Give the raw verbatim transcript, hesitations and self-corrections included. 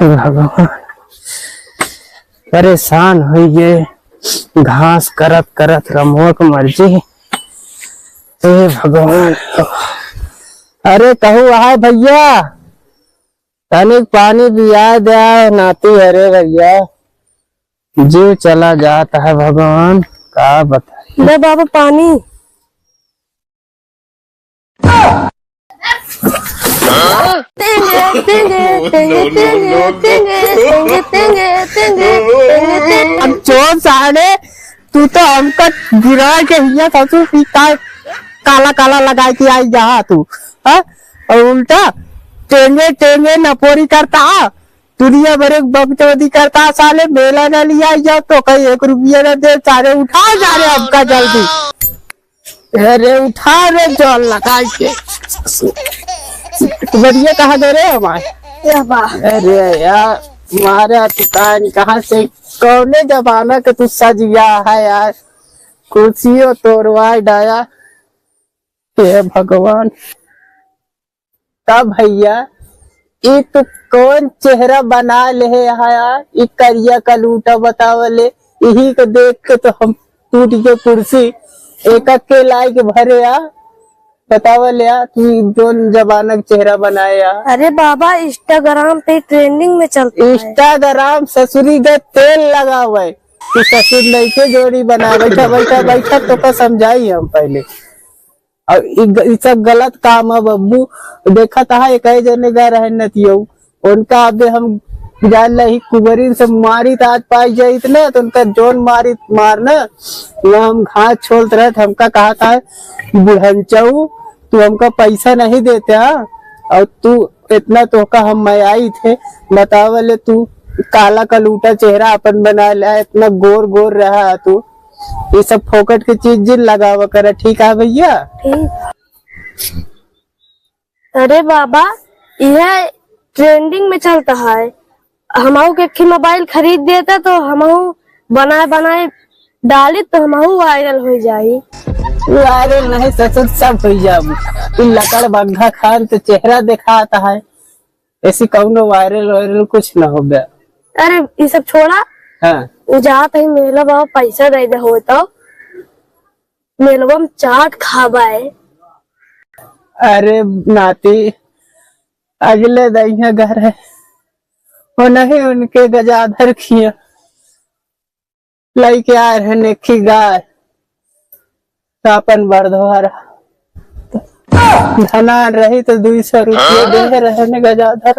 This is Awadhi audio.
हे भगवान, परेशान होइ गए, घास करत करत रमुआ क मर्जी। हे भगवान, अरे कहू आए भइया, तनिक पानी पियाए द्या नाती। अरे भइया, जीव चला जात है भगवान, का बताई। ले बाबू पानी। अब चोर साले, तू तो हमका गिरा के हिया ससुर की का काला काला लगाए के आई जा तू, हाँ? और उल्टा टेंगे टेंगे नपोरी करता, दुनिया भर एक बकचोदी करता साले, मेला ना लिया जा तो कहीं एक रुपया ना दे, सारे उठा जा रे हमका जल्दी। अरे उठा रे जल लगाई के। बढ़िया कहा दे रे हमारे। या बा। अरे यार, मारे दुकान कहाँ से, कौने जमाना के तू सजिया है यार, कुर्सियों तोड़वा डाया। हे भगवान। का भइया, ई तू कौन चेहरा बना ले है यार? ई करिया कलूटा बतावले, इही को देख के तो हम टूट के कुर्सी एक के लाई के भरे आ। बतावले आ, तू जोन जमाना के चेहरा बनाए आ। अरे बाबा, Instagram पे trending में चलता है। Instagram ससुरी के तेल लगावे, तू ससुर लइके जोड़ी बना। बैठा, बैठा, बैठा, तो का समझाई हम पहले। अब ई ग-, ई सब गलत काम है बब्बू। देखत हा, एक ही जने गा रहे नतियऊ, उनका अबे हम जान लही कुबरिन से मारी त आज पाई जाइत ना, तो उनका जोन मारी मार ना, वहाँ हम घास छोलत रहे, तो हमका कहा था, "बुढ़नचऊ, तू हमका पैसा नहीं देते हा, और तू इतना तोहका हम मयाई थे, बतावले तू काला कलूटा चेहरा अपन बना ले, इतना गोर गोर रहा तू, ये सब फोकट के चीज जिन लगावा कर, ठीक है भइया?" ठीक। अरे बाबा, यह trending में चलता है, हमहू के एक ठे mobile खरीद देता तो हमहू बनाए बनाए डाली तो हमहू viral हो जाई। Viral नहीं ससुर, सब हो जाबू। तू लकड़ बग्घा खान तो चेहरा दिखाता है, ऐसी कौनो viral वायरल कुछ ना हो गया। अरे ये सब छोड़ा। हाँ। उ जात ही मेला बाबा पैसा दे दे हो तो मेलवा में चाट खाबे। अरे नाती, अगले दहिया घर है, वो नहीं उनके गजाधर खिया लइके आए रहे नेखी गाय, तो अपन बरधवा रहा। धनान रही तो दुई सौ रुपये दे रहे ने गजाधर,